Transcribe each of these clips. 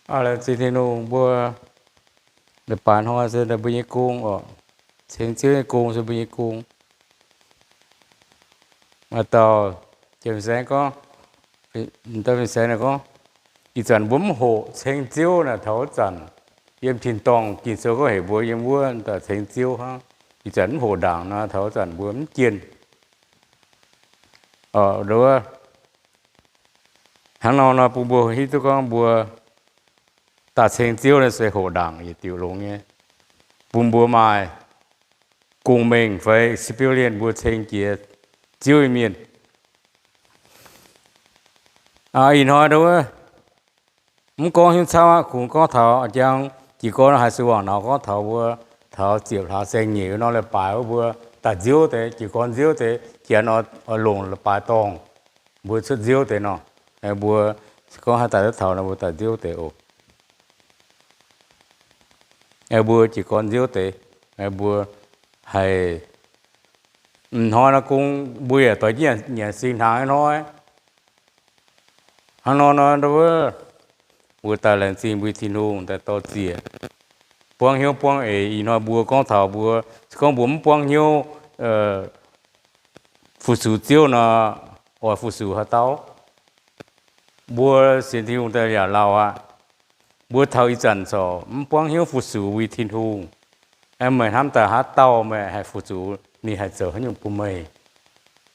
Laengz zingh Tin-Hungh mbuo, leiz-baaix hnoi se mbuo nyei gong oc. Ceng Ziouv nyei gong se mbuo nyei gong. Maaih dauh fin-saeng gorngv, fin-saeng gorngv, ih zanc mbuo mv hoqc ceng Ziouv naaic taux wuov zanc, yiem tin-dorngh Ging-Sou gorngv heuc mbuo yiem wuov daaih ceng Ziouv hnangv. Ih zanc mv hoqc ndaangc nor, taux wuov zanc mbuo mv jienh. Hnangv nor nor bun mbuo hiuv duqv gorngv mbuo daaih ceng Ziouv naaiv se hoqc ndaangc yietc diuc longx nyei, bun mbuo maaih gong-mengh fai experience mbuo ceng jiex Ziouv nyei mienh. Ih hnoi ndau wuov mv gorngv hiuv cauv aqv, kungx gorngv taux jang jiez gorn haaix se wangc nauz gorngv taux mbuo taux ziepc hlaax saeng-nyeic nor leiz-baaix wuov mbuo daaih nziouv deix, jiez gorn nziouv deix, janx oix longc leiz-baaix dorngh mbuo cuotv nziouv deix nor, mbuo gorngv haaix daaih duqv taux nor mbuo daaih nziouv deix oc. Mbuo jiez gorn nziouv deix, mbuo haih, hnoi nor kungx mbuo yaac doix jienv nyanc singx hnaangx hnoi. Hnangv nor nor ndau wuov mbuo daaih laengz zingh mbuo Tin-Hungh daaih dorh ziec, buangv hnyouv buangv eix. Ih hnoi mbuo gorngv taux mbuo, se gorngv mbuo mv buangv hnyouv fu-sux Ziouv nor, oix fu-sux haaix dauh? Mbuo sienx Tin-Hungh daaih yaac lauh aqv. Mbuo taux ih zanc corc mv buangv hnyouv fu-sux mbuo Tin-Hungh, meih hnamv daaih haaix dauh meih haih fu-sux, ninh haih zoux haaix nyungc bun meih?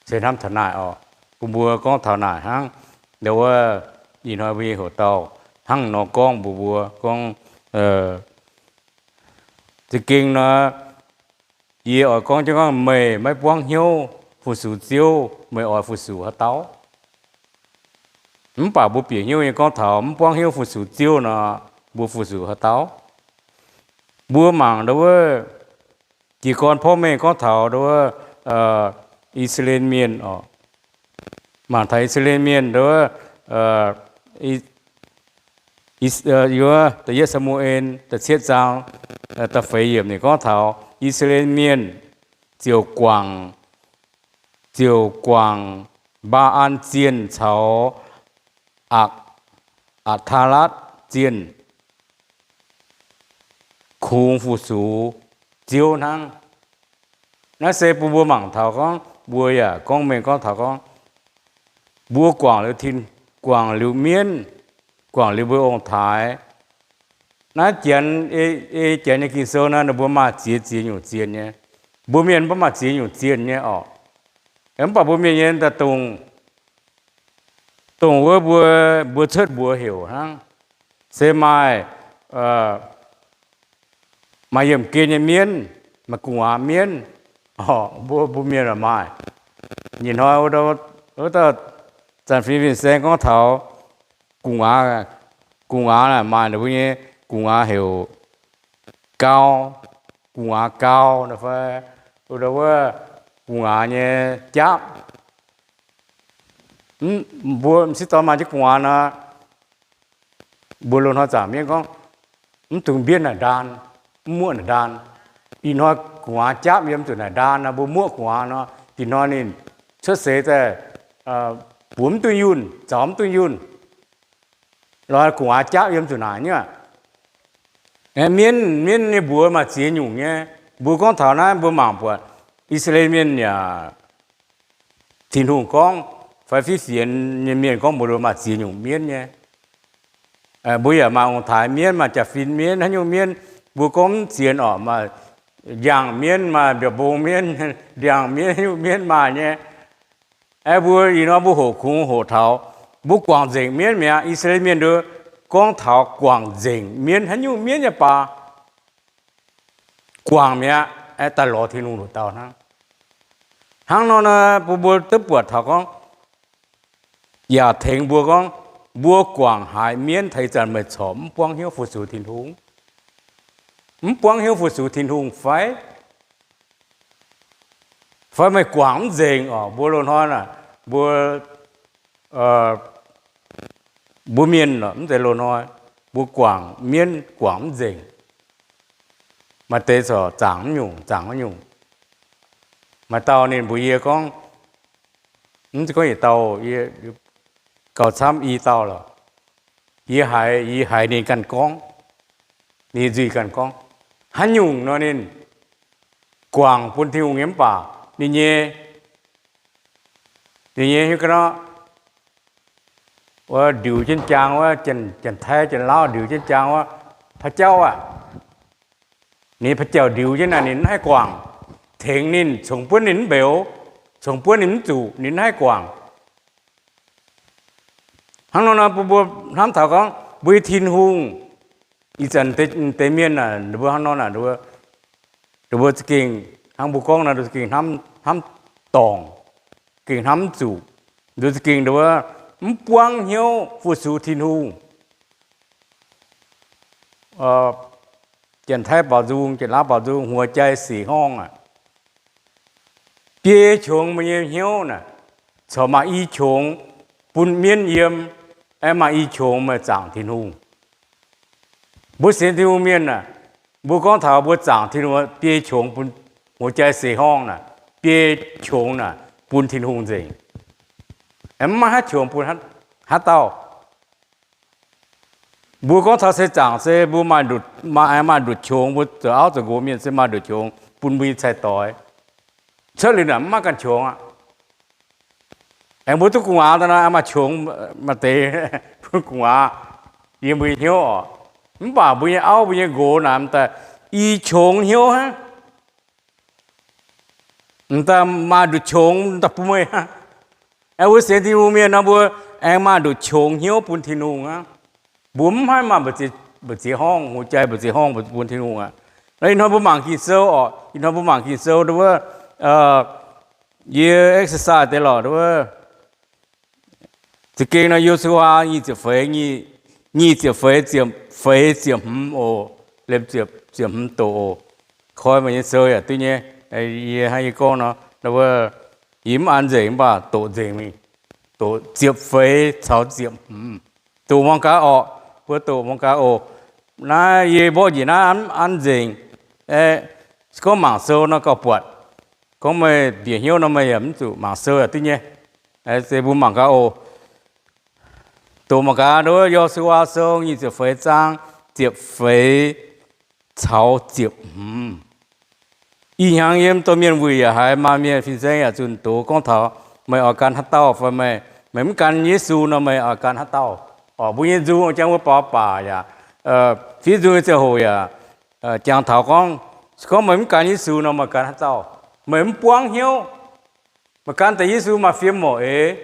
Se hnamv taux naaic oc, bun mbuo gorngv taux naaic hnangv. Ndau wuov ih hnoi mbuo nyei hoc dauh hnangv nor gorngv mbuox mbuo gorngv, za'gengh nor, yie oix gorngv jienv gorngv meih maiv buangv hnyouv fu-sux Ziouv, meih oix fu-sux haaix dauh? Mv baac mbuo bieqc hnyouv nyei gorngv taux mv buangv hnyouv fu-sux Ziouv nor, mbuo fu-sux haaix dauh? Mbuo mangc ndau wuov jiez gorn porv mengh gorngv taux ndau wuov I^saa^laa^en Mienh oc. Mangc taux I^saa^laa^en Mienh ndau wuov, da'yietv Saa^mu^en da'cietv zaang da'feix yiemc ninh gorngv taux I^saa^laa^en Mienh ziouc guangc, ziouc guangc Mbaa^an Zienh caux Atc, Atc^taa^latv Zienh kungx fu-sux Ziouv hnangv. Naaiv se bun mbuo mangc taux gorngv, mbuo yaac gorngv mengh gorngv taux gorngv, mbuo guangc liuz tin, guangc liuz mienv, guangc liuz mbuo ong-taaix. Naaiv janx, ei janx nyei Ging-Sou naaiv, ninh mbuo maaih ziex ziex nyungc zienh nyei. Mbuo mienh mv baac maaih ziex nyungc zienh nyei oc. Mv baac mbuo mienh nyei daaih dongh, dongh wuov mbuo, mbuo cuotv mbuox heuc hnangv. Se maaih, maaih yiemh gen nyei mienv, maaih gu'nguaaz mienv. Mbuo, mbuo mienh maaih. Nyei hnoi wuov dauh zanc fin fin-saeng gorngv taux gu'nguaaz, gu'nguaaz maaih ninh mbuo nyei gu'nguaaz heuc gau, gu'nguaaz gau fai wuov gu'nguaaz nyei japv. Mbuo m'sieqv dorn maaih jienv gu'nguaaz nor, mbuo loz-hnoi zaangc mienv gorngv, mv dungx mbienv naaic ndaan, mv muoqv naaic ndaan. Ih hnoi gu'nguaaz japv yiem zuqc naaic ndaan nor, mbuo muoqv gu'nguaaz nor, dih hnoi ninh cuotv seix daaih buoz mv duqv yunh, zaux mv duqv yunh. Lorz gu'nguaaz japv yiem zuqc naaic nyei aqv. Mienv, mienv nyei mbuox maaih ziex nyungc nyei. Mbuo gorngv taux naaiv mbuo mangc buatc I^saa^laa^en Mienh yaac Tin-Hungh gorngv, fai fiqv fienx nyei mienh gorngv mbuo maaih ziex nyungc mienv nyei. Mbuo yaac maaih ong-taaix mienv, maaih jaa-fin mienv, haaix nyungc mienv. Mbuo gorngv mv sienx orqc, maaih njang mienv, maaih mbiauz mbong mienv, ndiangx mienv, haaix nyungc mienv maaih nyei. Aeqv, mbuo ih hnoi mbuo hoqc kungx hoqc taux mbuo guangc nzengc mienv mi'aqv. I^saa^laa^en Mienh nduov gorngv taux guangc nzengc mienv, haaix nyungc mienv nyei baac guangc mi'aqv. Aeqv, daaih lorz Tin-Hungh loz-dauh hnangv. Hnangv nor, bun mbuo duqv buatc taux gorngv, yaac tengx mbuo gorngv, mbuo guangc haaix mienv taux ih zanc meih corc mv buangv hnyouv fu-sux Tin-Hungh? Mv buangv hnyouv fu-sux Tin-Hungh fai? Fai meih guangc mv nzengc orqc? Mbuo loz-hnoi naaic, mbuo, mbuo mienh mv zeiz loz-hnoi, mbuo guangc mienv guangc mv nzengc. Maaih deix corc zaangc mv nyungc, zaangc mv nyungc. Maaih dauh ninh mbuox yie gorngv, mv zeiz gorngv yietc dauh, gauh camv i dauh lorqc. Yie haiz, yie haiz ninh ganh gorngv, ninh nzuih ganh gorngv, haaix nyungc nor ninh guangc bun Tin-Hungh nyei mv baac ninh nyei, ninh nyei hiuv ga'nor wuov ndiux jienv jaang wuov, Janx-Taiv Janx-Lauv ndiux jienv jaang wuov, pa'jauv aac, ninh pa'jauv ndiux jienv naaic ninh mv haih guangc, tengx ninh, congx buonv ninh mv mbeux, congx buonv ninh mv zuqc, ninh mv haih guangc. Hnangv nor nor mbuo, mbuo hnamv taux gorngv mbuo nyei Tin-Hungh, ih zanc deix mienh aah, mbuo hnangv nor aah, mbuo za'gengh hnangv mbuo gorngv nor, mbuo za'gengh hnamv dorngc, gengh hnamv mv zuqc. Mbuo za'gengh mv buangv hnyouv fu-sux Tin-Hungh. Janx-Taiv baaux nzung, Janx-Lauv baaux nzung, หัวใจเศษห้อง aac. Biei qongx meih nyei hnyouv naaic, corc maaih i qongx bun mienv yiem, aengx maaih i qongx meih zaangc Tin-Hungh. Mbuo sienx Tin-Hungh mienh aah, mbuo gorngv taux mbuo zaangc Tin-Hungh, biei qongx bun, หัวใจเศษห้อง naaic, biei qongx naaic bun Tin-Hungh nzengc. Aengx mv maaih haaix qongx bun haaix dauh. Mbuo gorngv taux se zaangc se mbuo maaih, maaih aengx maaih nduqc qongx, mbuo zoux auv zoux nqox mienh se maaih nduqc qongx bun mbuo nyei cai-doix. Cuotv liuz naaic mv maaih ganh qongx aqv. Aengx mbuo duqv gu'nguaaz daaih nor, aengx maaih qongx maaih deix bun gu'nguaaz yiem mbuo nyei hnyouv oc. Mv baac mbuo nyei auv mbuo nyei nqox naaic m'daaih i qongx hnyouv hnangv. M'daaih maaih nduqc qongx m'daaih bun meih hnangv. Aengx mbuo sienx Tin-Hungh mienh nor mbuo aengx maaih nduqc qongx hnyouv bun Tin-Hungh aqv. Mbuo mv haih maaih mbu'ziex, mbu'ziex horngh, หัวใจ mbu'ziex horngh bun Tin-Hungh aqv. Naaiv ih hnoi mbuo mangc Ging-Sou oc, ih hnoi mbuo mangc Ging-Sou wuov, yie exercise deix lorqc wuov. Za'gengh nor Yo^su^waa nyic ziepc feix, nyic ziepc feix, ziepc feix ziepc hmz oc, lemh ziepc, ziepc hmz doqc oc. Koi meih nyei sou yaac duqv nyei. Yie hnangv yie gorngv nor, wuov, yie mv an nzengc mv baac doqc nzengc mingh. Doqc ziepc feix caux ziepc hmz. Doqc muangx gaax orqc, mbuo doqc muangx gaax oc. Naaiv yie mborqv njiec naaiv an nzengc. Se gorngv mangc sou nor gauh buatc. Gorngv meih bieqc hnyouv nor meih yaac mv zuqc mangc sou yaac duqv nyei. Se mbuo mangc gaax oc. Doqc mangc gaax nduov Yo^su^waa Sou nyic ziepc feix zaang ziepc feix caux ziepc hmz. Ih hnyangx yiem domh mienh wuic yaac haiz maaih mienh fin-saeng yaac zunh doz gorngv taux meih oix gan haaix dauh fai meih, meih mv gan Yesu nor meih oix gan haaix dauh. Oc, mbuo nyei nzung jangx wuov baaux baac yaac, fiev nzung nyei ziangh hoc yaac jangx taux gorngv, se gorngv meih mv gan Yesu nor meih gan haaix dauh? Meih mv buangv hnyouv. Meih gan deix Yesu maaih fiem morc eix.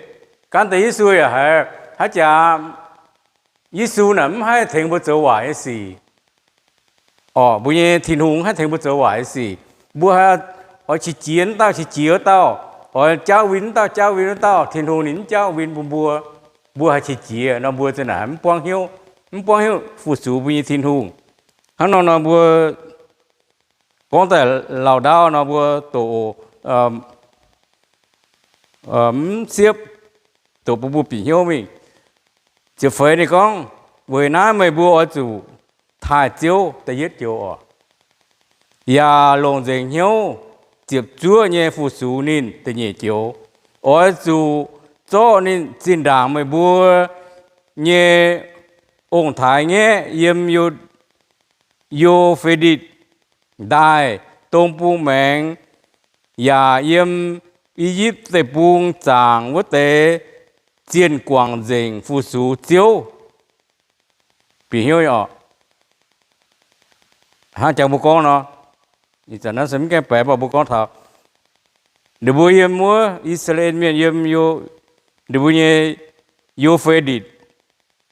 Gan deix Yesu yaac haiz, haaix jaax Yesu naaic mv haih tengx mbuo zoux waaic nyei sic. Oc, mbuo nyei Tin-Hungh mv haih tengx mbuo zoux waaic nyei sic. Mbuo haih oix qiex jiez wuov dauh qiex jiez wuov dauh, oix jaauv win wuov dauh jaauv win wuov dauh, Tin-Hungh ninh mv jaauv win bun mbuo. Mbuo haih qiex jiez nor mbuo za'naaic mv buangv hnyouv, mv buangv hnyouv fu-sux mbuo nyei Tin-Hungh. Hnangv nor nor mbuo gorngv daaih lauh ndaauv nor mbuo doqc mv siepv, doqc bun mbuo bieqc hnyouv mingh. Ziepc feix ninh gorngv, weic naaiv meih mbuo oix zuqc taaih Ziouv, da'yietv joux oc, yaac longc nzengc hnyouv ziepc zuoqv nyei fu-sux ninh, da'nyeic joux, oix zuqc zorqv ninh zinh ndaangc meih mbuo nyei ong-taaix ngaeqv yiem Yo, Yo^fe^ditc Ndaaih, dong bung maengx, yaac yiem I^yipv Deic-Bung zaangc wuov deix zienh guangc nzengc fu-sux Ziouv. Bieqc hnyouv oc. Hnangv jangx mbuo gorngv nor, ih zanc naaiv se mv gaengh baeqc, mv baac mbuo gorngv taux ninh mbuo yiem wuov I^saa^laa^en Mienh yiem ninh mbuo nyei Yo^fe^ditc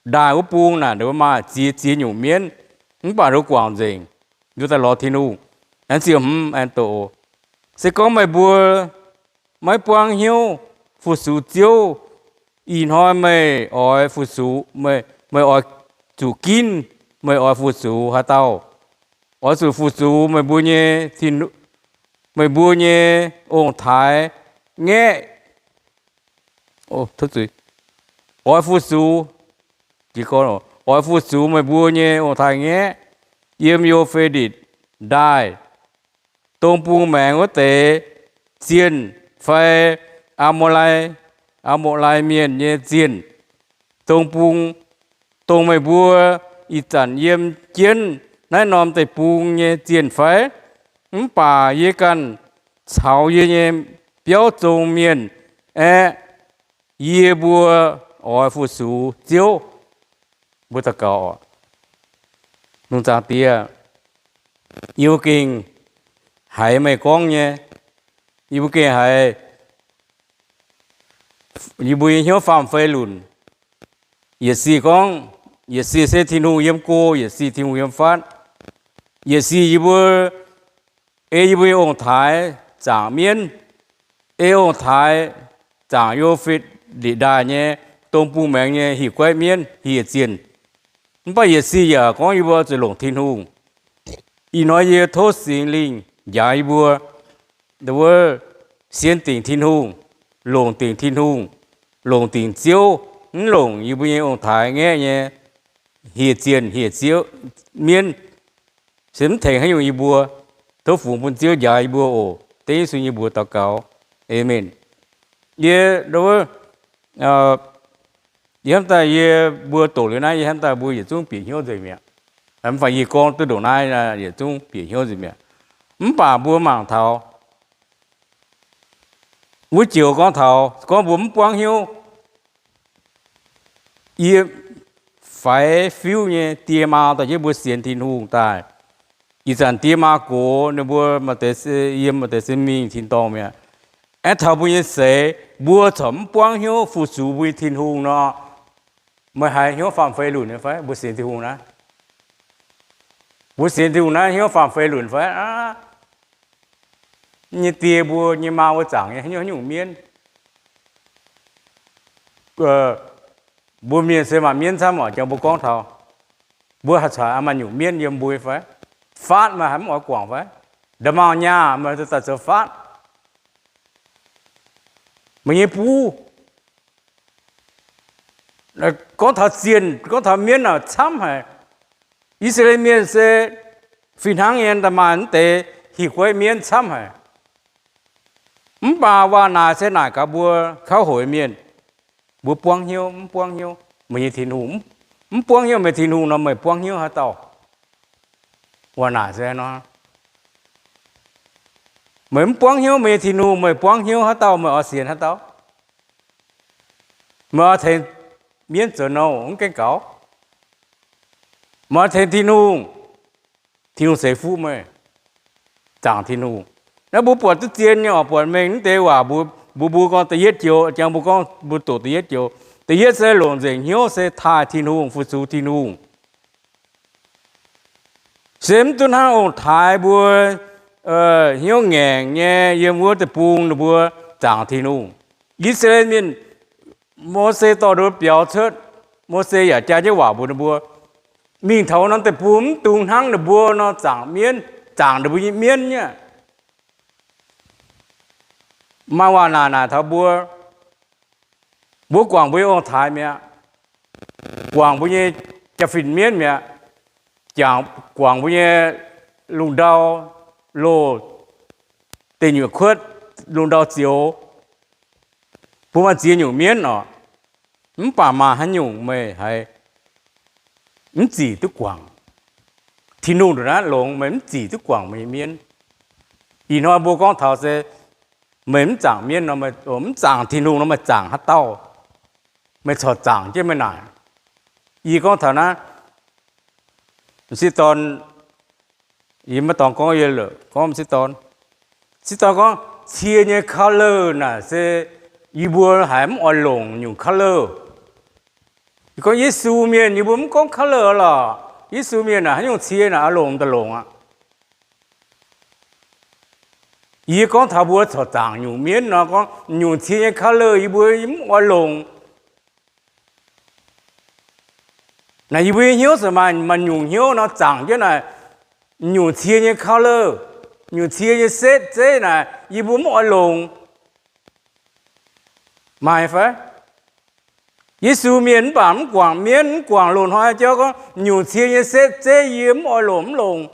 Ndaaih wuov bung naaic, ninh mbuo maaih ziex ziex nyungc mienv, mv baac ninh mbuo guangc nzengc, ninh mbuo daaih lorz Tin-Hungh. Aengx ziepc hmz aengx doqc, se gorngv meih mbuo maiv buangv hnyouv fu-sux Ziouv, ih hnoi meih oix fu-sux, meih oix zuqc ginv meih oix fu-sux haaix dauh? Oix zuqc fu-sux meih mbuo nyei, meih mbuo nyei ong-taaix ngaeqv, oix fu-sux, oix fu-sux meih mbuo nyei ong-taaix ngaeqv yiem Yo^fe^ditc Ndaaih dong bung maengx wuov deix zienh fai Aa^mo^lai, Aa^mo^lai Mienh nyei zienh, dong bung dongh meih mbuo ih zanc yiem jienv naaiv norm deic-bung nyei zienh fai? Mv baac yie ganh caux yie nyei biauv zong mienh aeqv, yie mbuo oix fu-sux Ziouv. Mbuo daux gaux oc. Lungh zaangc Diex, yie mbuo gengh haiz meih gorngv nyei, yie mbuo gengh haiz yie mbuo nyei hnyouv faam fei lunc. Yietc sic gorngv, yietc sic se Tin-Hungh yiem go, yietc sic Tin-Hungh yiem fatv. Yietc sic yie mbuo, ei yie mbuo nyei ong-taaix zaangc mienv, ei ong-taaix zaangc Yo^fetv Ndie^ndaaih nyei, dongh bung maengx nyei hieh guaiv mienv, hieh zienh. Mv baac yietc sic yaac gorngv yie mbuo zuqc longc Tin-Hungh. Ih hnoi yie tov Singx Lingh njaaux yie mbuo, wuov, sienx dingc Tin-Hungh, longc dingc Tin-Hungh, longc dingc Ziouv, mv longc yie mbuo nyei ong-taaix ngaeqv nyei hieh zienh, hieh zienh mienv, se mv tengx haaix nyungc yie mbuo. Tov fungx bun Ziouv njaaux yie mbuo oc. Dengv Yesu nyei mbuox daux gaux. Aamen. Yie, yie hnamv daaih yie mbuo doqc liuz naaiv, yie hnamv daaih mbuo yietc zungv bieqc hnyouv nzengc mi'aqv. Mv baac yie gorngv duqv ndongc naaiv, yietc zungv bieqc hnyouv nzengc mi'aqv. Mv baac mbuo mangc taux wuov joux gorngv taux, gorngv mbuo mv buangv hnyouv. Yie faix fiuv nyei die maa dorh jienv mbuo sienx Tin-Hungh daaih. Ih zanc die maa gox ninh mbuo maaih deix se yiem, maaih deix se mingh tin-dorngh mi'aqv. Aeqv, taux mbuo nyei seix mbuo corc mv buangv hnyouv fu-sux mbuo nyei Tin-Hungh nor, meih haiz hnyouv faam fei lunc nyei fai? Mbuo sienx Tin-Hungh naaiv, mbuo sienx Tin-Hungh naaiv hnyouv faam fei lunc fai? Aav, nyei die mbuo nyei maa mbuo zaangc nyei haaix nyungc mienv. Mbuo mienh se maaih mienv camv oc. Jangx mbuo gorngv taux mbuo haaix zanc maaih nyungc mienv yiem mbuo fai? Faatv meih haiz mv oix guangc fai? Nda'maauh nyaah meih daaih zoux faatv. Meih nyei buv, gorngv taux zienh, gorngv taux mienv naaic camv haic. I^saa^laa^en Mienh se fih hnangv nyei, da'maaih mv deix hieh guaiv mienv camv haic. Mv baac waac naaic se naaic gaax mbuo kauv hoic mienh, mbuo buangv hnyouv, mv buangv hnyouv meih nyei Tin-Hungh, mv buangv hnyouv meih Tin-Hungh nor, meih buangv hnyouv haaix dauh? Waac naaic se nor, meih mv buangv hnyouv meih nyei Tin-Hungh, meih buangv hnyouv haaix dauh? Meih oix sienx haaix dauh? Meih oix tengx mienv zoux nouh mv gaengh gaux. Meih oix tengx Tin-Hungh, Tin-Hungh ceix fuqv meih, zaangc Tin-Hungh. Naaiv mbuo buatc duqv zien nyei oc, buatc mengh mv deix waac mbuox mbuo gorngv da'yietv joux, jangx mbuo gorngv mbuo doqc da'yietv joux. Da'yietv se longc nzengc hnyouv se taaih Tin-Hungh, fu-sux Tin-Hungh. Se mv duqv hnangv ong-taaix mbuo hnyouv ngaengc nyei yiem wuov deic-bung ninh mbuo zaangc Tin-Hungh. I^saa^laa^en Mienh, Mose dorh ninh mbuo biaux cuotv, Mose yaac jaa jienv waac mbuox ninh mbuo, mingh taux norm deic-bung mv dungx hnangv ninh mbuo nor zaangc mienv, zaangc ninh mbuo nyei mienv nyei. Maaih waac naaic naaic taux mbuo, mbuo guangc mbuo nyei ong-taaix mi'aqv, guangc mbuo nyei jaa-fin mienv mi'aqv, guangc mbuo nyei lungh ndau loh, deic nyuoqc kuotv, lungh ndau zioux, mbuo maaih ziex nyungc mienv oc. Mv baac maaih haaix nyungc meih haiz mv zic duqv guangc? Tin-Hungh ndongc naaiv longx, meih mv zic duqv guangc meih nyei mienv. Ih hnoi mbuo gorngv taux se meih mv zaangc mienv nor, mv zaangc Tin-Hungh nor, meih zaangc haaix dauh? Meih corc zaangc jienv meih naaic. Yie gorngv taux naaiv, m'sieqv dorn, yie maiv dorngx gorngv, yie gorngv m'sieqv dorn. M'sieqv dorn gorngv, cie nyei color naaic se yie mbuo haiz mv oix longc nyungc color. Yie gorngv Yesu mienh yie mbuo mv gorngv color lorqc. Yesu mienh naaic haaix nyungc cie naaic oix longc daaih longc aqv. Yie gorngv taux mbuo corc zaangc nyungc mienv nor, gorngv nyungc cie nyei color yie mbuo mv oix longc. Naaic yie mbuo nyei hnyouv se maaih, maaih nyungc hnyouv nor zaangc jienv naaic, nyungc cie nyei color, nyungc cie nyei setv zeiv naaic yie mbuo mv oix longc. Maaih fai? Yesu mienh mv baac mv guangc mienv, mv guangc loz-hnoi jauv gorngv nyungc cie nyei setv zeiv yie mv oix longc, mv longc.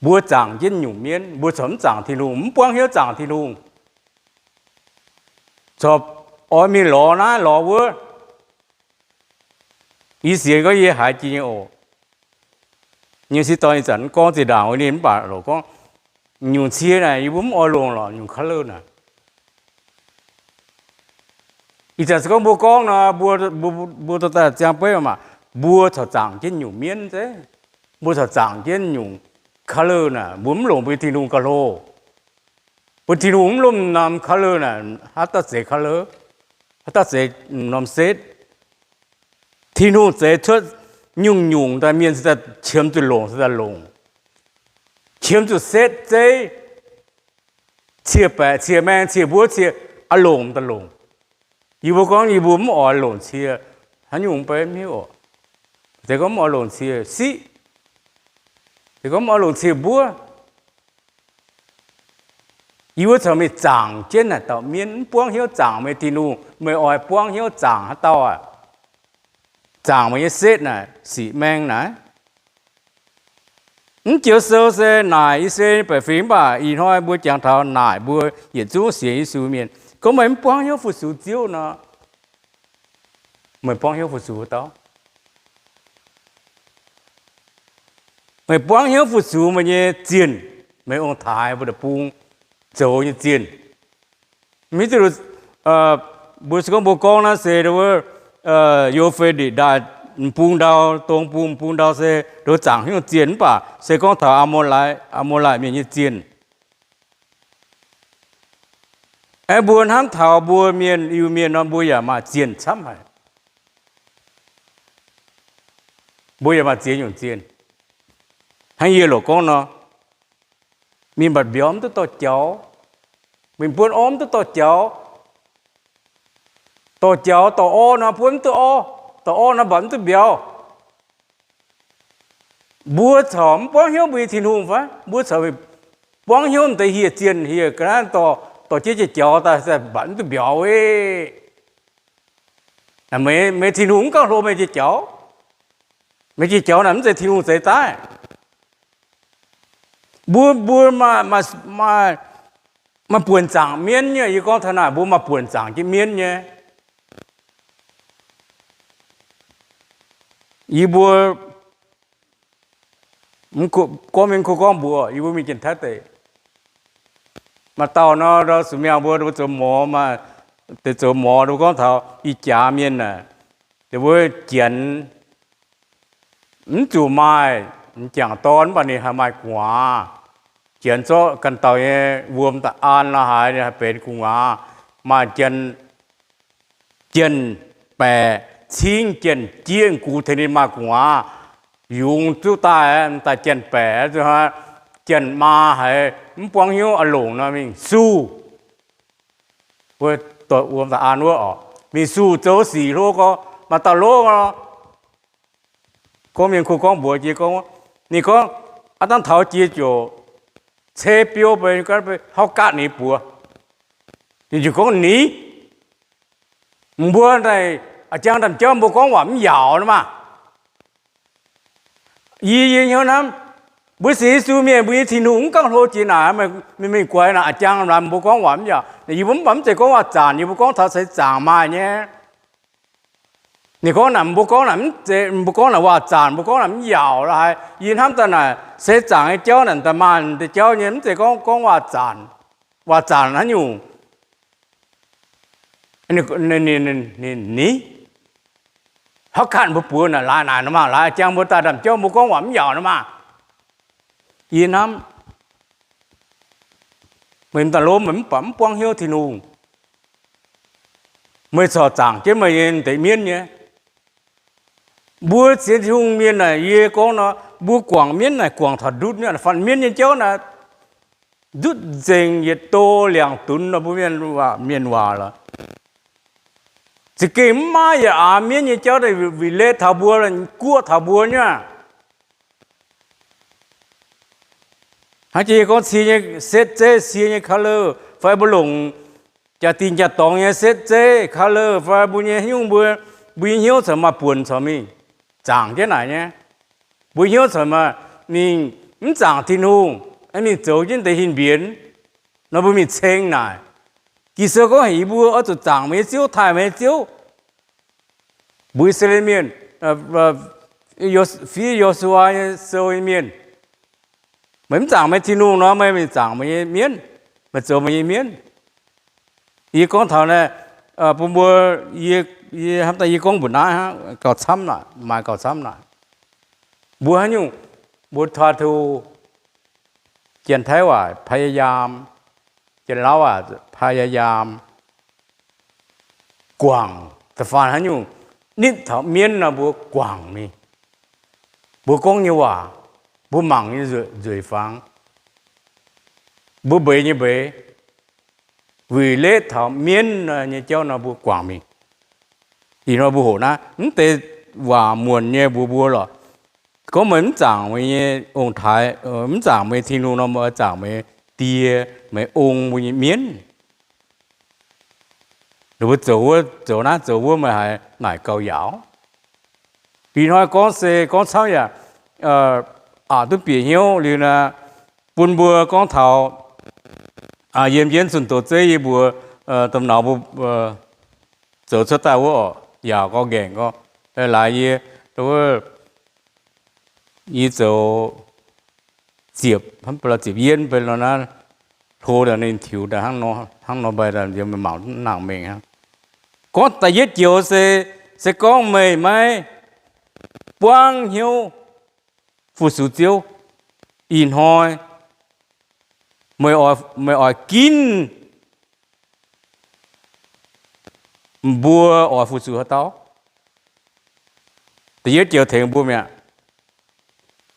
Mbuo zaangc jienv nyungc mienv, mbuo corc mv zaangc Tin-Hungh, mv buangv hnyouv zaangc Tin-Hungh. Corc oix mingh lorz naaiv lorz wuov. Yie sienx gorngv yie haiz jiex nyei oc. Nyei sieqv dorn ih zanc mv gorngv zinh ndaangc wuov ninh mv baac lorz gorngv nyungc cie naaic yie mbuo mv oix longc lorqc, nyungc color naaic. Ih zanc se gorngv mbuo gorngv nor, mbuo, mbuo dorh daaih ziangh beiv maah, mbuo corc zaangc jienv nyungc mienv zeiv, mbuo corc zaangc jienv nyungc color naaic, mbuo mv longc mbuo nyei Tin-Hungh gauh hlo. Mbuo Tin-Hungh mv lomh norm color naaic, haaix dauh zeiz color, haaix dauh zeiz norm setv. Tin-Hungh zeix cuotv nyungc-nyungc daaih, mienh se daaih qiemx zuqc longc se daaih longc. Qiemx zuqc setv zeiv, cie-baeqc, cie-maeng, cie-mbuov, cie, a'longc daaih longc. Yie mbuo gorngv yie mbuo mv oix longc cie, haaix nyungc beiv mv hiuv oc. Deix gorngv mv oix longc cie siqv, deix gorngv mv oix longc cie-mbuov. Yie mbuo corc mingh zaangc jienv naaic dauh mienv, mv buangv hnyouv zaangc meih Tin-Hungh, meih oix buangv hnyouv zaangc haaix dauh aqv? Zaangc meih nyei setv naaic, siqv maeng naaic. Mv joux sou se naaic I^saa^laa^en nyei baeqc fingx, mv baac ih hnoi mbuo jangx taux naaic mbuo yietc zungv sienx Yesu mienh, gorngv meih mv buangv hnyouv fu-sux Ziouv nor, meih buangv hnyouv fu-sux dauh? Meih buangv hnyouv fu-sux meih nyei zienh, meih ong-taaix mbuo deic-bung zoux nyei zienh. Mv hiuv duqv, mbuo se gorngv mbuo gorngv naaiv se wuov, Yo^fe^nditc Ndaaih m'bung ndau, dong bung m'bung ndau se nduov zaangc hnyouv zienh, mv baac se gorngv taux Aa^mo^lai, Aa^mo^lai mienh nyei zienh. Aeqv, mbuo hnamv taux mbuo mienh Iu-Mienh nor, mbuo yaac maaih zienh camv haic. Mbuo yaac maaih ziex nyungc zienh. Hnangv yie loc gorngv nor, mingh mbatc mbiauz mv duqv dorh jaux, mingh buonv orv mv duqv dorh jaux, dorh jaux dorh orv nor buonv mv duqv orv, dorh orv nor mbatc mv duqv mbiauz. Mbuo corc mv buangv hnyouv mbuo nyei Tin-Hungh fai? Mbuo corc buangv hnyouv m'deix hieh zienh hieh ga'naaiv dorh, dorh jienv jiex jaux daaih mbatc mv duqv mbiauz. Meih, meih Tin-Hungh mv gauh hlo meih jiex jaux. Meih jiex jaux naaic mv zeiz Tin-Hungh zeix daaih. Mbuo, mbuo maaih, maaih buonc zaangc mienv nyei. Yie gorngv taux naaic mbuo maaih buonc zaangc jienv mienv nyei. Yie mbuo gorngv mingh kuv gorngv mbuox yie mbuo mingh Janx-Taiv deic, maaih dauh nor, ndau sux miangh mbuo, mbuo zoux morz, maaih deix zoux morz, mbuo gorngv taux ih jaax mienh aah, deix mbuo Janx mv zuqc maaih m'jangc dorn, mv baac ninh haih maaih gu'nguaaz. Janx zorqv ganh dauh nyei wuom da'an la'haaix ninh haih benx gu'nguaaz. Maaih Janx, Janx-baeqc cingv Janx-jieqv gux tengx ninh maaih gu'nguaaz. Yungz zuqv daaih, daaih Janx-baeqc, Janx-maa haiz mv buangv hnyouv a'longc nor mingh suh wuov, wuom da'an wuov oc, mingh suh zoux sic hlo gorx, maaih dauh lov nor. Gorngv mienh kuh gorngv mbuox jiex gorngv, ninh gorngv, aav dangv taux jiex ziouc ceix biou bei, hauv gaatv ninh buoz. Ninh ziouc gorngv, Ni, mbuo naaic a'jang ndaamv-jauv mbuo gorngv waac mv yaauc nor maah. Yie, yie hnyouv hnamv, mbuo sienx Yesu mienh, mbuo nyei Tin-Hungh mv gangv hlo jiex naaic, meih mingh guaix naaic a'jang laanh mbuo gorngv waac mv yaauc. Yie mbuo mv baac mv zeiz gorngv waac-zanc, yie mbuo gorngv taux seix zaangc maaih nyei. Ninh gorngv naaic, mbuo gorngv naaic mv zeiz, mbuo gorngv naaic waac-zanc, mbuo gorngv naaic mv yaauc la'haaix. Yie hnamv daaih naaic seix zaangc nyei jauv naaic, da'maanh deix jauv nyei, mv zeiz gorngv, gorngv waac-zanc. Waac-zanc haaix nyungc? Ni, hauv ganh mbuo buoz naaic laaix naaic nor maah, laaix a'jang mbuo daaih ndaamv-jauv mbuo gorngv waac mv yaauc nor maah. Yie hnamv meih m'daaih lov meih mv baac mv buangv hnyouv Tin-Hungh. Meih corc zaangc jienv meih nyei deix mienv nyei. Mbuo sienx Tin-Hungh mienh naaic, yie gorngv nor, mbuo guangc mienv naaic guangc taux ndutv nyei, faanh mienv nyei jauv naaic ndutv nzengc yietc do liangc dunx nor, mbuo mienh waac, mienh waac lorqc. Za'gengh mv maaih yaac aav mienv nyei jauv daaih relax taux mbuo, guoqv taux mbuo nyei aqv. Hnangv jiex yie gorngv cie nyei setv zeiv, cie nyei color, fai mbuo longc jaa-dingh jaa-dorngx nyei setv zeiv color, fai mbuo nyei hnyouv, mbuo, mbuo nyei hnyouv corc maaih buonc corc mingh zaangc jienv naaic nyei. Mbuo hnyouv corc maaih mingh mv zaangc Tin-Hungh, mingh zoux jienv deix hin mbienx nor, mbuo mingh ceng naaic. Ging-Sou gorngv heuc yie mbuo oix zuqc zaangc meih nyei Ziouv, taaih meih nyei Ziouv. Mbuo I^saa^laa^en Mienh, fiev Yo^su^waa nyei sou nyei mienh, meih mv zaangc meih Tin-Hungh nor, meih mingh zaangc meih nyei mienv, meih zoux meih nyei mienv. Yie gorngv taux naaiv bun mbuo, yie hnamv daaih yie gorngv mbuox naaiv hnangv, gauh camv naaic, maaih gauh camv naaic. Mbuo haaix nyungc, mbuo ทำถูก, Janx-Taiv waac พยายาม, Janx-Lauv waac พยายาม, guangc. Da'faanh haaix nyungc nitv taux mienv nor, mbuo guangc mingh. Mbuo gorngv nyei waac, mbuo mangc nyei nzueic fangx, mbuo mbeix nyei mbeix, weic letv taux mienv nyei jauv nor mbuo guangc mingh. Ih hnoi mbuo hoqc naaiv mv deix waac muonc nyei mbuox mbuo lorqc. Gorngv meih mv zaangc meih nyei ong-taaix, mv zaangc meih Tin-Hungh nor, meih oix zaangc meih die, meih ong mbuo nyei mienv. Ninh mbuo zoux wuov zoux naaiv zoux wuov, meih haiz naaic gauh yaauc. Ih hnoi gorngv se gorngv camv yaac aqc duqv bieqc hnyouv liuz naaic, bun mbuo gorngv taux yiem jienv zunh doz zeiv yie mbuox domh nauz mbuo zoux cuotv daaih wuov oc, yaauc gorngv nqaengc gorngv laaix yie, yie zoux ziepc, ziepc yienv beiv nor naaiv, hlo daaih ninh tiux daaih hnangv nor, mbaih daaih mangc nangc mengh hnangv. Gorngv da'yietv joux se, se gorngv meih maiv buangv hnyouv fu-sux Ziouv, ih hnoi meih oix ginv mbuo oix fu-sux haaix dauh? Da'yietv joux tengx mbuo mi'aqv.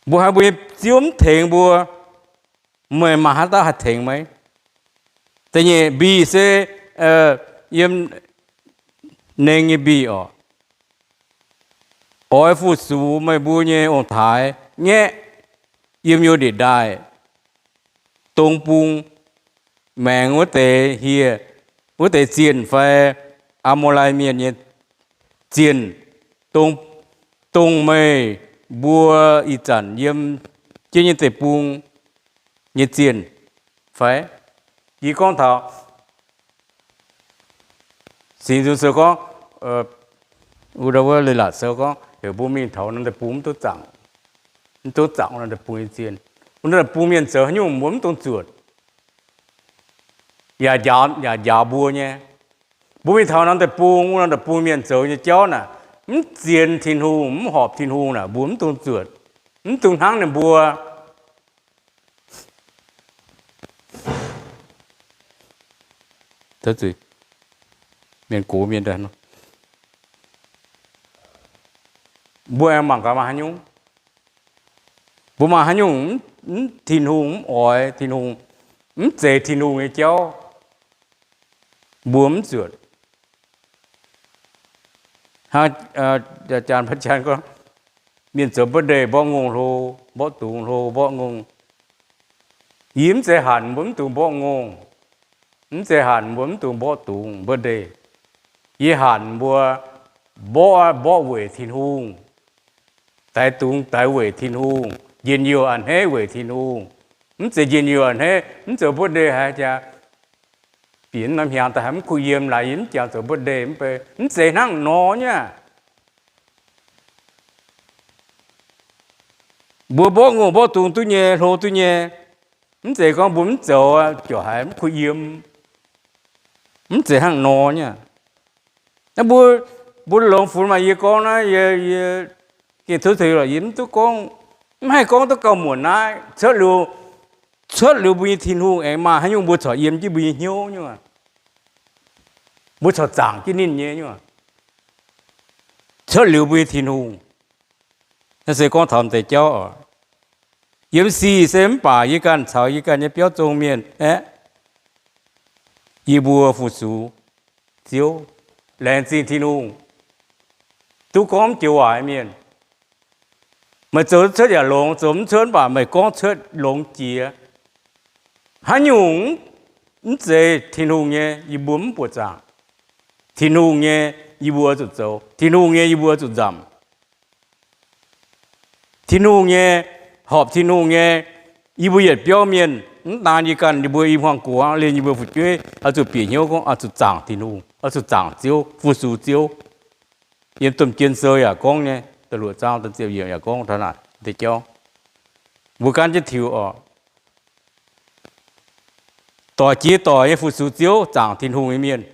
Mbuo haiz mbuo nyei Ziouv mv tengx mbuo, meih maaih haaix dauh haih tengx meih? Da'nyeic mbih se yiem nengh nyei mbih oc. Oix fu-sux meih mbuo nyei ong-taaix nyei, yiem youh ndeic ndaaih, dong bung, maengx wuov deix hieh, wuov deix zienh fai Aa^mo^lai Mienh nyei zienh, dongh meih mbuo ih zanc yiem jienv nyei deic-bung nyei zienh fai? Yie gorngv taux Singx Nzung Sou gorngv, wuov Leiz-Latc Sou gorngv heuc mbuo mingh taux norm deic-bung, mv duqv zaangc, mv duqv zaangc wuov norm deic-bung nyei zienh. Wuov norm deic-bung mienh zoux haaix nyungc mbuo mv dungx zuotc, yaac njaaux, yaac njaaux mbuo nyei. Mbuo mingh taux norm deic-bung, wuov norm deic-bung mienh zoux nyei jauv naaic, mv zienx Tin-Hungh, mv horpc Tin-Hungh naaic, mbuo mv dungx zuotc, mv dungx hnangv ninh mbuo mienh gox mienh. Mbuo aengx mangc gaax maaih haaix nyungc, mbuo maaih haaix nyungc mv Tin-Hungh, mv oix Tin-Hungh, mv zeiz Tin-Hungh nyei jauv, mbuo mv zuotc. Jaan, jaan gorngv, mienh zoux birthday mborqv ngongh hlo, mborqv dungz hlo, mborqv ngongh. Yie mv zeiz hanc mbuo mv dungx mborqv ngongh, mv zeiz hanc mbuo mv dungx mborqv dungz birthday. Yie hanc mbuo mborqv, mborqv weic Tin-Hungh, daix dungz daix weic Tin-Hungh, njien-youh a'hneiv weic Tin-Hungh. Mv zeiz njien-youh a'hneiv, mv zoux birthday haiz jaax bieqc norm hnyangx daaih haiz mv kuh yiem, laaix yie mv jangx zoux birthday mv bei, mv zeiz hnangv nor nyei aqv. Mbuo mborqv ngongh mborqv dungz duqv nyei, hlo duqv nyei, mv zeiz gorngv mbuo mv zoux ziouc haiz mv kuh yiem. Mv zeiz hnangv nor nyei aqv. Mbuo, mbuo longx funx maaih yie gorngv naaiv, yie, yie gengh tov tuix lorqc, yie mv duqv gorngv, mv haih gorngv duqv gauh muonc naaiv. Cuotv liuz, cuotv liuz mbuo nyei Tin-Hungh aengx maaih haaix nyungc mbuo corc yiem jienv mbuo nyei hnyouv nyei aqv. Mbuo corc zaangc jienv ninh nyei nyei aqv. Cuotv liuz mbuo nyei Tin-Hungh, naaiv se gorngv taux deix jauv oc. Yiem sic se mv baac yie ganh caux yie ganh nyei biauv zong mienh aeqv, yie mbuo fu-sux Ziouv, laengz zingh Tin-Hungh. Duqv gorngv mv joux waac mienh, meih zoux cuotv yaac longx, zoux mv cuotv mv baac meih gorngv cuotv longx jiex. Haaix nyungc mv zeiz Tin-Hungh nyei, yie mbuo mv buoqc zaangc. Tin-Hungh nyei, yie mbuo zuqc zoux. Tin-Hungh nyei, yie mbuo zuqc nzamc. Tin-Hungh nyei, horpc Tin-Hungh nyei, yie mbuo yietc biauv mienh Mv daan yie ganh, yie mbuo i hmuangx gox, liemh yie mbuo fu'jueiv oix zuqc bieqc hnyouv gorngv oix zuqc zaangc Tin-Hungh, oix zuqc zaangc Ziouv, fu-sux Ziouv. Yiem Domh Jien Sou yaac gorngv nyei, da'luoqc zaang da'ziepc yiemc yaac gorngv taux naaic deix jauv. Mbuo gaanv jienv tiux oc. Doic jiex doic nyei fu-sux Ziouv, zaangc Tin-Hungh nyei mienh.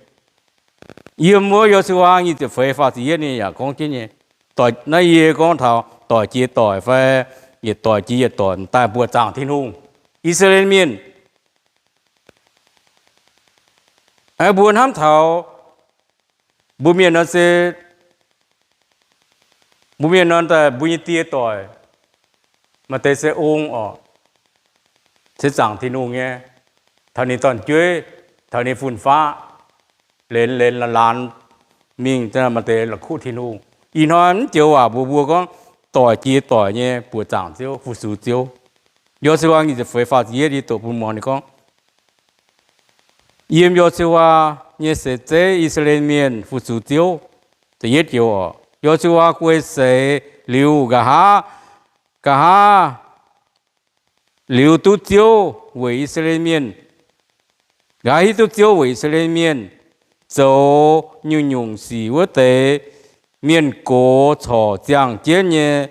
Yiem wuov Yo^su^waa nyic ziepc feix faah ziepc yietv ninh yaac gorngv jienv nyei. Naaiv yie gorngv taux doic jiex doic fai yietc doic jiex yietc doic daaih mbuoqc zaangc Tin-Hungh. I^saa^laa^en Mienh, mbuo hnamv taux mbuo mienh nor se, mbuo mienh nor daaih mbuo nyei die doic, maaih deix se ong oc, se zaangc Tin-Hungh nyei. Taux ninh dorn-jueiv, taux ninh fun-faqv, lenz lenz laanz laanz mingh, maaih deix la'kuqv Tin-Hungh. Ih hnoi mv joux waac mbuox mbuo gorngv doic jiex doic nyei mbuoqc zaangc Ziouv, fu-sux Ziouv. Yo^su^waa nyic ziepc feix faah ziepc yietv yie doqc bun muangx ninh gorngv, yiem Yo^su^waa nyei seix zeiv I^saa^laa^en Mienh fu-sux Ziouv. Da'yietv joux oc, Yo^su^waa guei seix liuz, nqa'haav, nqa'haav liuz duqv Ziouv weic I^saa^laa^en Mienh, nqa'haav hiuv duqv Ziouv weic I^saa^laa^en Mienh zoux nyungc-nyungc sic wuov deix mienh gox corc ziangh jienv nyei,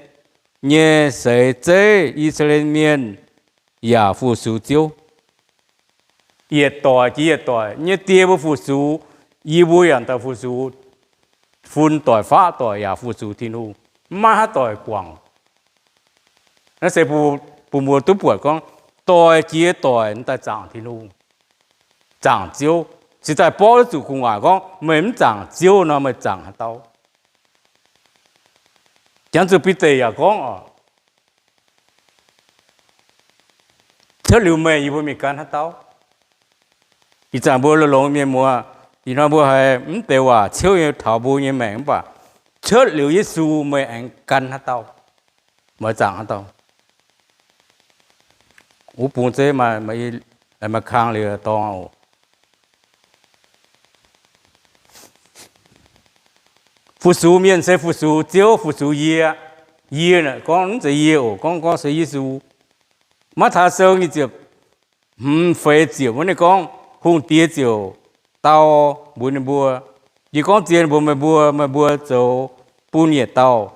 nyei seix zeiv I^saa^laa^en Mienh yaac fu-sux Ziouv. Yietc doic jiex yietc doic nyei die mbuo fu-sux, yie mbuo yaac daaih fu-sux. Fun doic faqv doic yaac fu-sux Tin-Hungh, maiv haaix doic guangc. Naaiv se bun mbuo duqv buatc gorngv doic jiex doic daaih zaangc Tin-Hungh, zaangc Ziouv, cingx daaih borqv duqv zuqc gu'nguaaic gorngv meih mv zaangc Ziouv nor, meih zaangc haaix dauh? Jangx zuqc Bide yaac gorngv oc, cuotv liuz meih, yie mbuo mingh gan haaix dauh? Ih zanc mbuo longx-longx mienh muoz, ih hnoi mbuo haiz mv deix waac ciouv nyei taux mbuo nyei maengc mv baac cuotv liuz Yesu meih aengx gan haaix dauh? Meih zaangc haaix dauh? Wuov bung zeiv maaih, maaih kang liuz dorngx oc. Fu-sux mienh se fu-sux Ziouv, fu-sux yie. Yie gorngv mv zeiz yie oc, gorngv, gorngv se Yesu. Matv^taai Sou nyic ziepc hmz feix ziepc wuov ninh gorngv, hungh diex ziouc dau mbuox ninh mbuo, Yie gorngv zien mbuox meih mbuo, meih mbuo zoux bun yietc dauh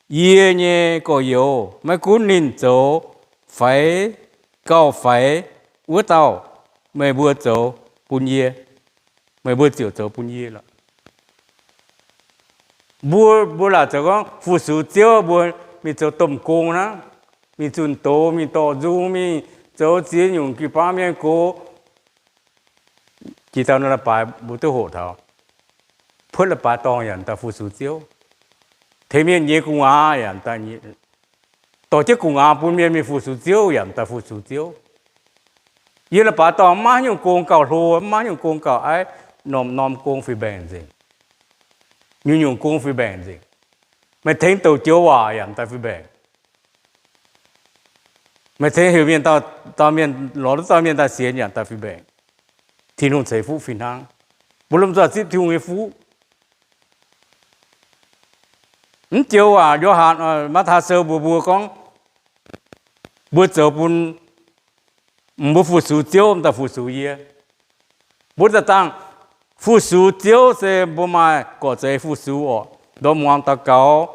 yie nyei gorx-youz, maiv gunv ninh zoux faix, gauh faix wuov dauh, meih mbuo zoux bun yie, meih mbuo ziouc zoux bun yie lorqc. Mbuo, mbuo laaic zoux gorngv fu-sux Ziouv, mbuo mingh zoux domh gong hnangv, mingh zunh doz, mingh dorh nzung, mingh zoux ziex nyungc jiu-baang mienh gox. Jiex dauh nor leiz-baaix mbuo duqv hoqc taux, puotv leiz-baaix dorngh yaac daaih fu-sux Ziouv. Tengx mienh nyei gu'nguaaz yaac daaih, dorh jienv gu'nguaaz bun mienh mingh fu-sux Ziouv yaac daaih fu-sux Ziouv. Yiem leiz-baaix dorngh maiv nyungc gong gauh hlo, maiv nyungc gong gauh aiv, norm-norm gong fih mbaengc nzengc. Nyungc-nyungc gong fih mbaengc nzengc. Meih tengx douc joux waac yaac daaih fih mbaengc. Meih tengx heuc mienh, dauh mienh, lorz duqv dauh mienh daaih sienx yaac daaih fih mbaengc. Tin-Hungh ceix fuqv fih hnangv. Mbuo lomh nzoih zipv Tin-Hungh nyei fuqv. Mv joux waac Yo^han, Matv^taai Sou mbuox mbuo gorngv, mbuo zoux bun, mbuo fu-sux Ziouv daaih fu-sux yie. Mbuo daaih dangh fu-sux Ziouv se mbuo maaih gorqv-zeiz fu-sux oc. Ndorm muangx daux gaux,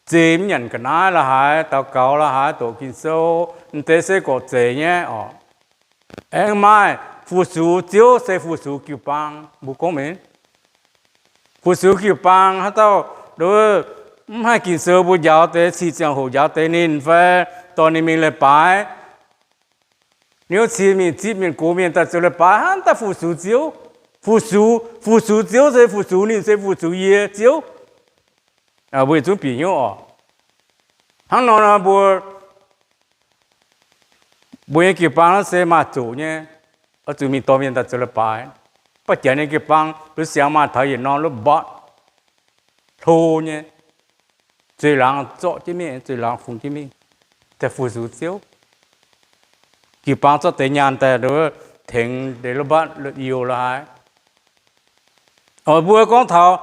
zei mv nyanc ga'naaiv la'haaix, daux gaux la'haaix, doqc Ging-Sou, m'deix se gorqv-zeiz nyei oc. Aengx maaih fu-sux Ziouv se fu-sux jiu-baang. Mbuo gorngv mengh, fu-sux jiu-baang haaix dauh mv haih Ging-Sou mbuo njaaux deix, cih ziangh hoc njaaux deix ninh fai dorh ninh mingh leiz-baaix, niouv cie mingh zipv mienh gox mienh daaih zoux leiz-baaix hnangv daaih fu-sux Ziouv. Fu-sux, fu-sux Ziouv se fu-sux ninh se fu-sux yie Ziouv. Mbuo yietc zungv bieqc hnyouv oc. Hnangv nor, mbuo, mbuo nyei jiu-baang naaiv se maaih zuqc nyei, oix zuqc mingh dorh mienh daaih zoux leiz-baaix. Ba'jangc nyei jiu-baang, mbuo siang maaih taux yietc norm lutv mbotv hlo nyei, zueiz laangz zorqv jienv mingh, zueiz laangz fungx jienv mingh, daaih fu-sux Ziouv. Jiu-baang zorqv deix nyaanh daaih tengx deix lutv mbotv lutv youh la'haaix. Mbuo gorngv taux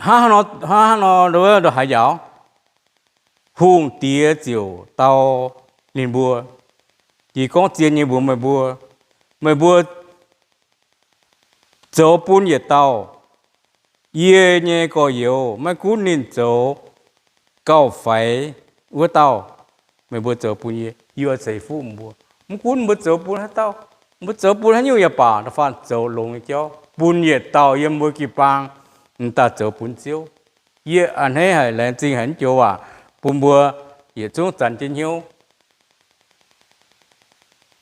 hnangv nor, ndo haaix yaauc, hungh diex ziouc dau ninh mbuo. Yie gorngv zien nyei mbuox meih mbuo, meih mbuo zoux bun yietc dauh yie nyei gorx-youz, maiv gunv ninh zoux gauh faix wuov dauh, meih mbuo zoux bun yie, yie oix ceix fuqv mbuo. Mv gunv mbuo zoux bun haaix dauh, mbuo zoux bun haaix nyungc yaac baac, da'faanh zoux longx nyei jauv bun yietc dauh yiem mbuo jiu-baang, m'daaih zoux bun Ziouv. Yie a'hneiv haic, laengz zingh haic, mv joux waac bun mbuo yietc zungv zanc jienv hnyouv.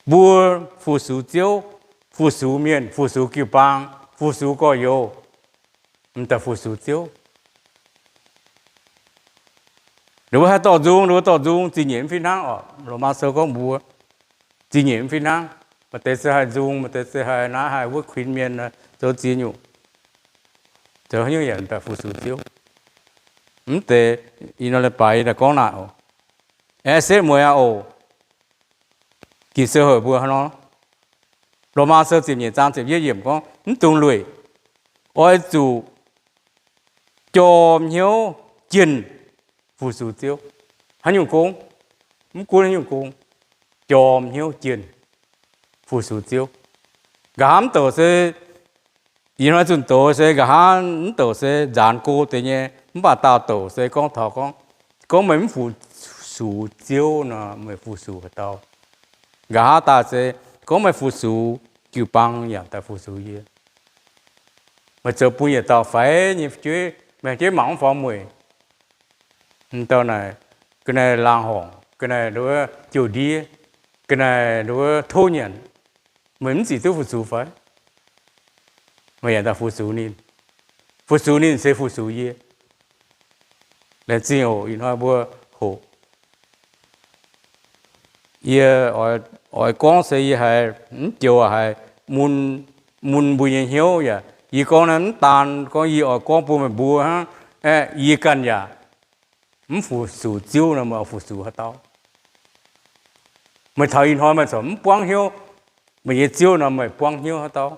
Mbuo fu-sux Ziouv, fu-sux mienh, fu-sux jiu-baang, fu-sux gorx-youz, m'daaih fu-sux Ziouv. Ninh mbuo haih dorh nzung, ninh mbuo dorh nzung zingh nyeic mv fih hnangv oc. Lomaa Sou gorngv mbuo zingh nyeic mv fih hnangv. Maaih deix se haih nzung, maaih deix se haih naaiv haih wuov kuinx mienh zoux ziex nyungc, zoux haaix nyungc yaac m'daaih fu-sux Ziouv. Mv deix ih nor leiz-baaix yie daaih gorngv naaic oc. Aengx setv mueiz aqv oc. Ging-Sou heuc mbuo hnangv nor, Lomaa Sou ziepc nyeic zaang ziepc yietv yiemc gorngv, mv dungx lueic, oix zuqc jorm hnyouv jienh fu-sux Ziouv. Haaix nyungc gong, mv gunv haaix nyungc gong, jorm hnyouv jienh fu-sux Ziouv. Nqa'haav mv douc se, ih hnoi zunh doz se nqa'haav mv douc se nzaanx go deix nyei, mv baac daauh douc se gorngv taux gorngv, gorngv meih mv fu-sux Ziouv nor, meih fu-sux haaix dauh? Nqa'haav daaih se gorngv meih fu-sux jiu-baang yaac daaih fu-sux yie. Meih zoux bun yietc dauh faix nyei fu'jueiv, meih jiex mangc mv faaux mueic. M'dauh naaic, ga'naaiv laangz horngc, ga'naaiv nduov jouh ndiev, ga'naaiv nduov tov nyanc, meih mv zic duqv fu-sux fai? Meih yaac daaih fu-sux ninh. Fu-sux ninh se fu-sux yie. Laengz zingh oc, ih hnoi mbuo hoqc. Yie oix gorngv se yie haiz mv joux haiz mun, mun mbuo nyei hnyouv yaac. Yie gorngv naaiv mv daan gorngv yie oix gorngv bun meih mbuo hnangv. Aeqv, yie ganh yaac mv fu-sux Ziouv nor, meih oix fu-sux haaix dauh? Meih taux ih hnoi meih corc mv buangv hnyouv meih nyei Ziouv nor, meih buangv hnyouv haaix dauh?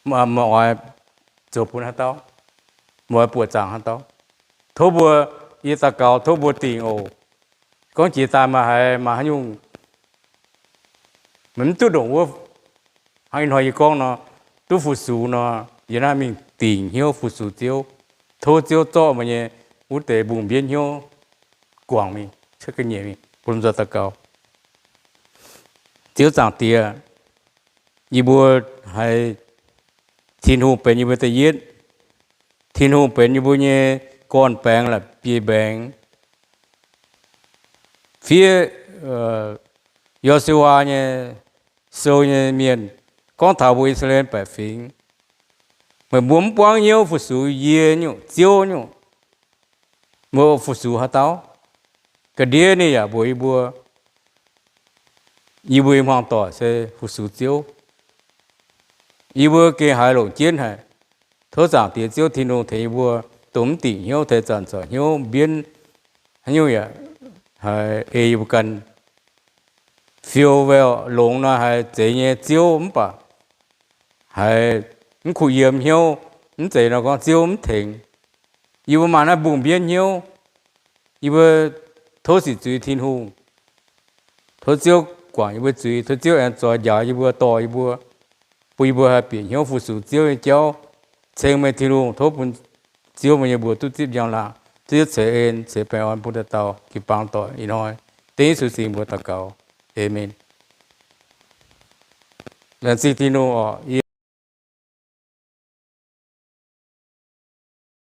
Meih oix zoux bun haaix dauh? Meih oix buoqc zaangc haaix dauh? Tov mbuo, yie daux gaux tov mbuo dingc oc. Gorngv jiex daaih maaih haaix, maaih haaix nyungc meih mv duqv ndongc wuov, hnangv ih hnoi yie gorngv nor, duqv fu-sux nor, yie naaiv mingh dingc hnyouv fu-sux Ziouv. Tov Ziouv zorqv meih nyei wuov deix mbungh mbienv hnyouv guangc mingh, cuotv ga'nyiec mingh. Bun mbuo daux gaux. Ziouv Zaangc Diex, yie mbuo haiz Tin-Hungh benx yie mbuo da'yietv. Tin-Hungh benx yie mbuo nyei gorn-baengx la'bieiv-mbaengx. Fiev Yo^su^waa nyei sou nyei mienh gorngv taux mbuo I^saa^laa^en baeqc fingx, meih mbuo mv buangv hnyouv fu-sux yie nyungc, Ziouv nyungc, mbuo fu-sux haaix dauh? Ga'ndiev ninh yaac mbuox yie mbuo, yie mbuo nyei hmuangv doic se fu-sux Ziouv. Yie mbuo gengh haiz longc jienv haic. Tov Zaangc Diex Ziouv Tin-Hungh tengx yie mbuo dongh mv dingc hnyouv, tengx zanc zoux hnyouv mbienv haaix nyungc yaac haiz ei yie mbuo ganh fiou-well longx nor haiz zeiz nyei Ziouv mv baac haiz mv kuh yiem hnyouv, mv zeiz nor gorngv Ziouv mv tengx. Yie mbuo maaih naaiv mbungh mbienv hnyouv, yie mbuo tov sic zuiz Tin-Hungh. Tov Ziouv guangc yie mbuo zuiz, tov Ziouv aengx zoix njaaux yie mbuo, dorh yie mbuo, bun yie mbuo haih bieqc hnyouv fu-sux Ziouv nyei jauv. Ceng meih Tin-Hungh, tov bun Ziouv meih nyei mbuox duqv zipv njang-laangc, Ziouv ceix en ceix baengh orn bun dauh dauh jiu-baang doic ih hnoi. Dengv Yesu singx mbuox daux gaux. Aamen. Laengz zingh Tin-Hungh oc.